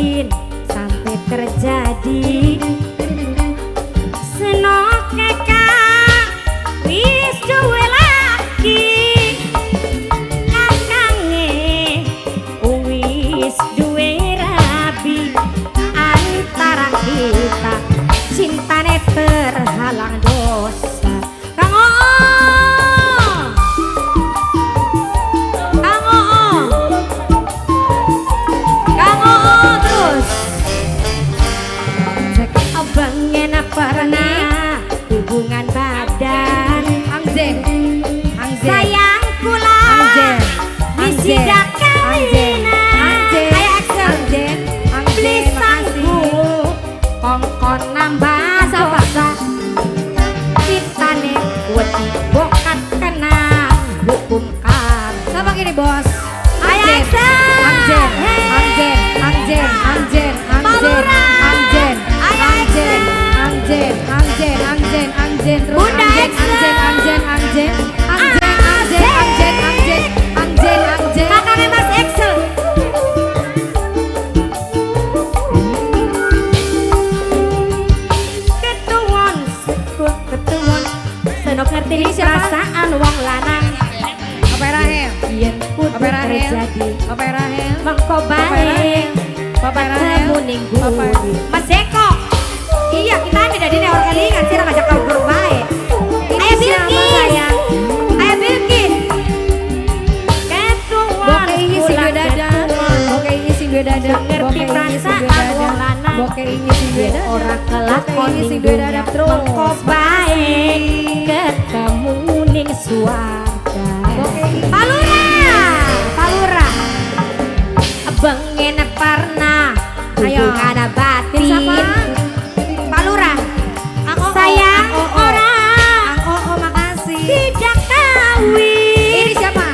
batin sampai terjadi. Senoke kang wis duwe laki, kakange wis duwe rabi, antara kita cintane terhalang dosa. Kang Oo, Kang Oo, Kang Oo terus. Cek bengen pernah hubungan badan. Angzen. Angzen. Sayang kula Angzen. wis Angzen. kawinan. Angzen. Ayo Axel. Angzen. Angzen. Beli Makasih. sanggup kongkon nambah Siapa? Dosa kitane wedi bokat kena hukum karma. Siapa gini, Bos? Ayo Angzen. Axel. Angzen. Hey. Angzen. Angzen. Angzen. Angzen. Palura. Angzen. Ayo Angzen. Axel. Angzen. Angzen. Angzen. Angzen. Terus Bunda Angzen. Axel. Angzen. Angzen. Angzen. Angzen. Angzen. Angzen. Angzen. Angzen. Angzen. Kakaknya Mas Axel. Ketuwon, ketuwon, senok ngerti Ini siapa? Perasaan wong lanang. Apa Rahel? Yen kudu Apa Rahel? Terjadi Apa Rahel? mengko Apa bae Rahel? Apa Rahel? ketemu ning Apa? buri. Mas Eko. Iya, kita ada dari orang kelingan sih ngajak ngobrol bae. Ini Ayo siapa, Bilkis. Sayang? Ayo Bilkis. Ketuwon, Boke ini sing kula duwe dada. ketuwon. Boke ini sing duwe dada. Ngerti Boke ini sing duwe perasaan dada. Wong lanang. Boke ini sing duwe Yen dada. ora Boke kelakon ini ning sing duwe dada dunya terus. mengko bae ketemu ning swarga. Boke ini. Palura, Palura. Bengen pernah Ayo. hubungan batin. Siapa? Palura. Ang Oo. Sayang Ang Oo. ora Ang Oo, makasih. Tidak kawin. Ini siapa?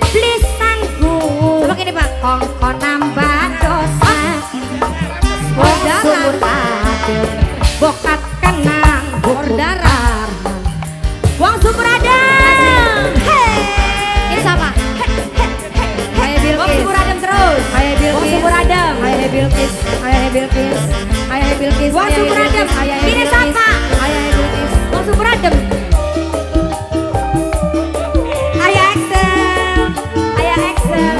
Beli sanggup Coba gini, Pak. Kongkon nambah dosa. Wong Ordaran. sumur adem bokat kenang hukum Ordaran. Karma. Wong sumur adem. Hey. Ini siapa? Ayo Wong Bilkis. Sumur adem terus. Ayo Bilkis. Wong sumur adem. Ayo Bilkis. Ayo Bilkis. Ayo Bilkis. Wong Ayo sumur adem. Bilkis. Ayo Ini Bilkis. siapa? Ayo Bilkis. Wong sumur adem. Ayo Axel. Ayo Axel.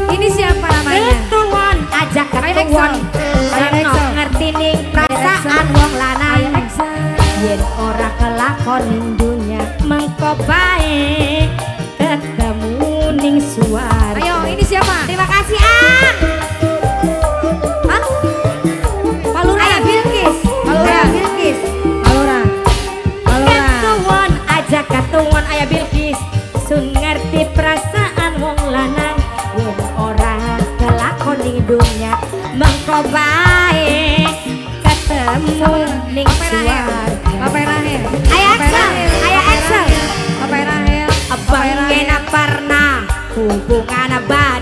Ini siapa namanya? Ketuwon aja Ayo ketuwon. Axel. Ayo Senok Axel. Ngerti ning perasaan Axel. Wong lanang. Ayo Axel. Yen ora kelakon ning dunya mengko bae ketemu ning swarga. Ayo, ini siapa? Terima kasih, Ang. Hah? Palura. Ayo Bilkis. Palura. Ayo Bilkis. Palura. Palura. Ketuwon aja ketuwon, ayo Bilkis. Sun ngerti perasaan wong lanang yen ora kelakon ning dunya mengko bae ketemu ning Apa Rahel? swarga. Apa Rahel? Ayo Apa Axel, Rahel? Ayo Apa Axel. Rahel? Apa Rahel? Apa Bengen Rahel? pernah hubungan batin.